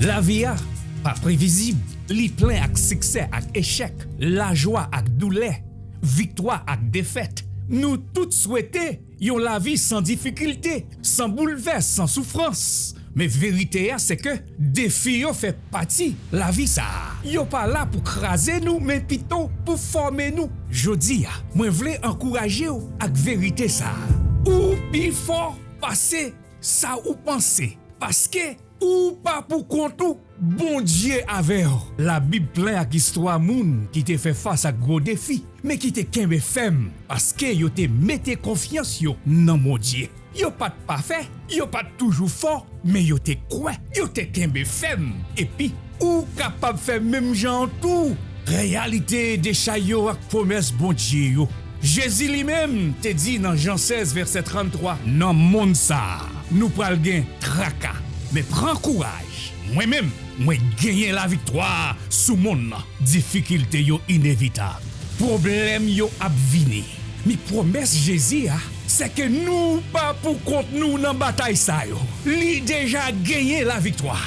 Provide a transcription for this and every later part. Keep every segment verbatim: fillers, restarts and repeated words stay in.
Lavi a pa previzib, li plen ak siksè ak echèk, lajwa ak doulè, viktwa ak defèt. Nou tout swete yon lavi san difikilte, san boulvès, san soufrans. Men verite a se ke defi yo fè pati lavi sa a. Yo pa la pou kraze nou, men pito pou fòme nou. Jodi a, mwen vle ankouraje w ak verite sa a. Ou pi fò pase sa ou panse, paske ou pa pou kont ou. Bondye avè w. Labib plen ak istwa moun ki te fè fas ak gwo defi, men ki te kenbe fèm paske yo te mete konfyans yo nan Bondye. Yo pa t pafè, yo pa t toujou fò, men yo te kwè, yo te kenbe fèm. Epi, ou kapab fè menm jan an tou. Reyalite dechay yo ak pwomès Bondye yo. Jezi li menm te di nan Jan sèz, vèsè tranntwa, nan monn sa a, nou pral gen traka. Men pran kouraj, mwen menm, mwen genyen laviktwa sou monn nan. Difikilte yo inevitab. Pwoblèm yo ap vini. Men pwomès Jezi a, se ke nou pa pou kont nou nan batay sa yo. Li deja genyen laviktwa.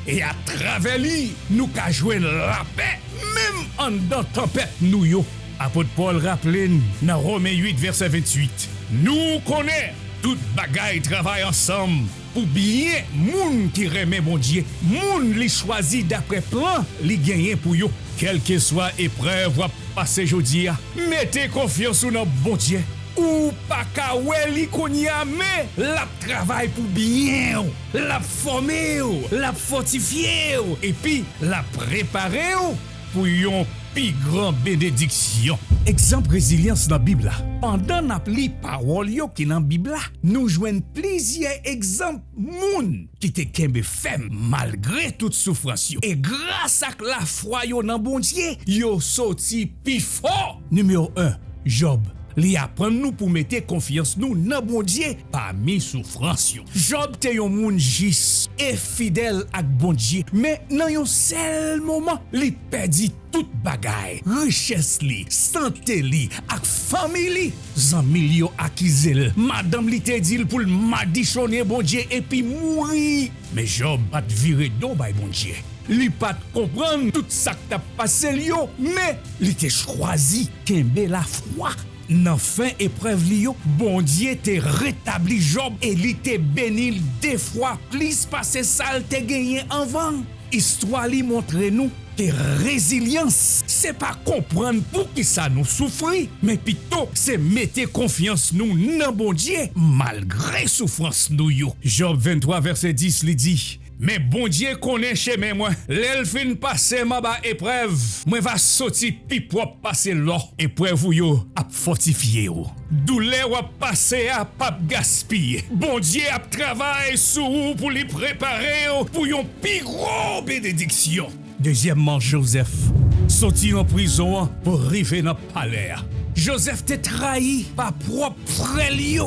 E atravè li, nou ka jwenn lapè, menm anndan tanpèt nou yo. Apot Pòl raple n nan Women uit, vèsè venntuit, nou konnen tout bagay travay ansanm pou byen moun ki renmen Bondye, moun li chwazi dapre plan li genyen pou yo. Kèlkeswa eprèv w ap pase jodi a, mete konfyans ou nan Bondye. Ou pa ka wè li kounye a, men l ap travay pou byen w, l ap fòme w, l ap fòtifye w, epi l ap prepare w pou yon pi gran benediksyon. Egzanp rezilyans nan Bib la. Pandan n ap li pawòl yo ki nan Bib la, nou jwenn plizyè egzanp moun ki te kenbe fèm malgre tout soufrans yo. E gras ak lafwa yo nan Bondye, yo soti pi fò. Nimewo en, Jòb. Li aprann nou pou mete konfyans nou nan Bondye pami soufrans yo. Jòb te yon moun jis e fidèl ak Bondye, men nan yon sèl moman, li pèdi tout bagay, richès li, sante li, ak fanmi li. Zanmi l yo akize l, madanm li te di l pou l madichonnen Bondye epi mouri. Men Jòb pa t vire do bay Bondye. Li pa t konprann tout sa k t ap pase l yo, men li te chwazi kenbe lafwa. Nan fen eprèv li yo, Bondye te retabli Jòb e li te beni l de fwa plis pase sa l te genyen anvan. Istwa li montre nou ke rezilyans se pa konprann poukisa nou soufri, men pito se mete konfyans nou nan Bondye malgre soufrans nou yo. Jòb venntwa, vèsè dis, li di, men Bondye konnen chemen mwen. Lè l fin pase m anba eprèv, mwen va soti pi pwòp pase lò. Eprèv ou yo ap fòtifye w. Doulè w ap pase a p ap gaspiye. Bondye ap travay sou ou pou li prepare w pou yon pi gwo benediksyon. Dezyèmman, Jozèf soti nan prizon an pou rive nan palè a. Jozèf te trayi pa pwòp frè l yo,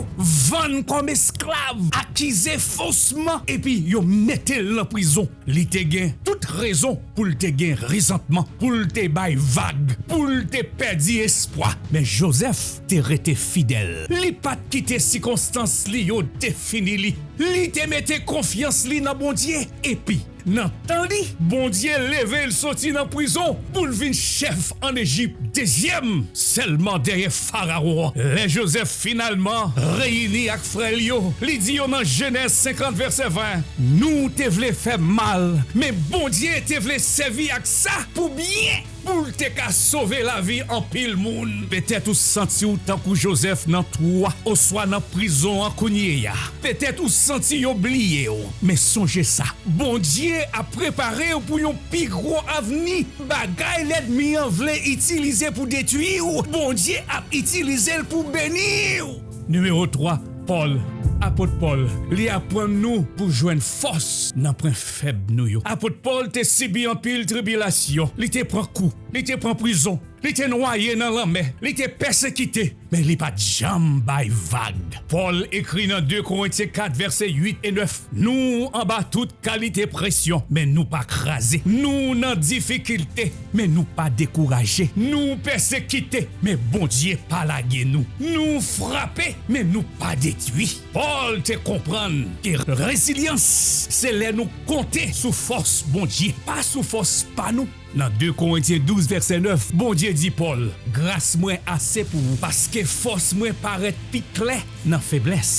vann kòm esklav, akize fosman, epi yo mete l nan prizon. Li te gen tout rezon pou l te gen rezantman, pou l te bay vag, pou l te pèdi espwa. Men Jozèf te rete fidèl. Li pa t kite sikonstans li yo defini li. Li te mete konfyans li nan Bondye. Epi, nan tan li, Bondye leve l soti nan prizon pou l vin chèf ann Ejip, dezyèm sèlman dèyè Farawon an. Lè Jozèf finalman reyini ak frè l yo, li di yo nan Jenèz senkant, vèsè ven, nou te vle fè m mal, men Bondye te vle sèvi ak sa pou byen, pou l te ka sove lavi anpil moun. Petèt ou santi w tankou Jozèf nan twou a, oswa nan prizon an kounye a. Petèt ou santi yo bliye w, men sonje sa, Bondye ap prepare w pou yon pi gwo avni. Bagay lènmi an vle itilize pou detwi w, Bondye ap itilize l pou beni w. Nimewo twa, Pòl. Apot Pòl, li aprann nou pou jwenn fòs nan pwen fèb nou yo. Apot Pòl te sibi anpil tribilasyon. Li te pran kou, li te pran prizon, li te nwaye nan lanmè, li te pèsekite, men li pa t janm bay vag. Pòl ekri nan de Korentyen kat, vèsè uit e nèf, nou anba tout kalite presyon, men nou pa kraze. Nou nan difikilte, men nou pa dekouraje. Nou pèsekite, men Bondye pa lage nou. Nou frape, men nou pa detwi. Pòl te konprann ke rezilyans se lè nou konte sou fòs Bondye, pa sou fòs pa nou. Nan de Korentyen douz, vèsè nèf, Bondye di Pòl, gras mwen ase pou ou, paske fòs mwen parèt pi klè nan feblès.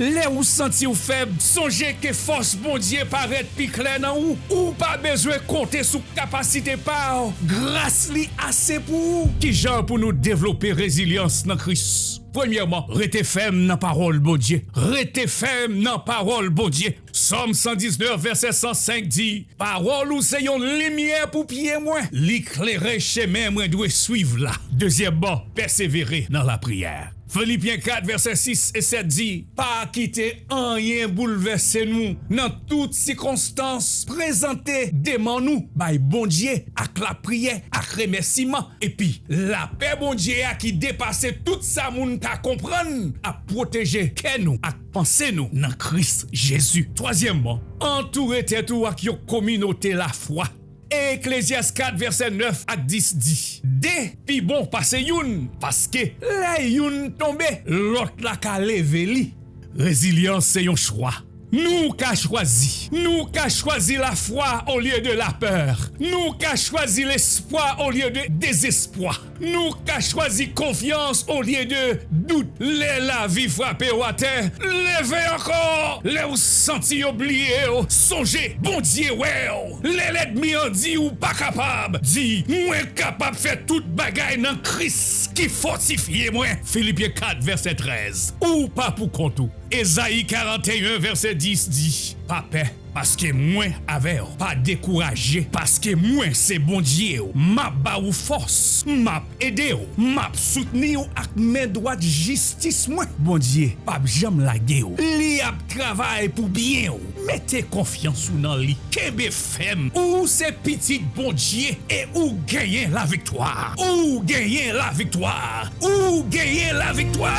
Lè ou santi w fèb, sonje ke fòs Bondye parèt pi klè nan ou. Ou pa bezwen konte sou kapasite pa w. Gras li ase pou ou. Ki jan pou nou devlope rezilyans nan Kris? Premyèman, rete fèm nan pawòl Bondye. Rete fèm nan pawòl Bondye. Sòm san diznèf, vèsè san senk di, pawòl ou se yon limyè pou pye mwen. Li klere chemen mwen dwe swiv la. Dezyèmman, pèsevere nan lapriyè. Filipyen kat, vèsè sis e sèt di, pa kite anyen boulvèse nou nan tout sikonstans. Prezante demann ou bay Bondye ak lapriyè, ak remèsiman. Epi, lapè Bondye a ki depase tout sa moun ka konprann ap pwoteje kè nou ak panse nou nan Kris Jezi. Twazyèmman, antoure tèt ou ak yon kominote lafwa. Eklezyas kat, vèsè nèf ak dis di, de pi bon pase youn, paske lè youn tonbe, lòt la ka leve li. Rezilyans se yon chwa. Nou ka chwazi. Nou ka chwazi lafwa olye de lapè. Nou ka chwazi lespwa olye de dezespwa. Nou ka chwazi konfyans olye de dout. Lè lavi frape w atè, leve ankò. Lè w santi yo bliye w, sonje Bondye wè w. Lè lènmi an di ou pa kapab, di, mwen kapab fè tout bagay nan Kris ki fòtifye mwen. Filipyen kat, vèsè trèz. Ou pa poukont ou. Ezayi karanteyen, vèsè dis di, pa pè, paske mwen avè w. Pa dekouraje, paske mwen se Bondye w. M ap ba ou fòs, m ap ede w, m ap soutni w ak men dwat jistis mwen. Bondye p ap janm lage w. Li ap travay pou byen w. Mete konfyans ou nan li. Kenbe fèm. Ou se pitit Bondye e ou genyen laviktwa. Ou genyen laviktwa. Ou genyen laviktwa.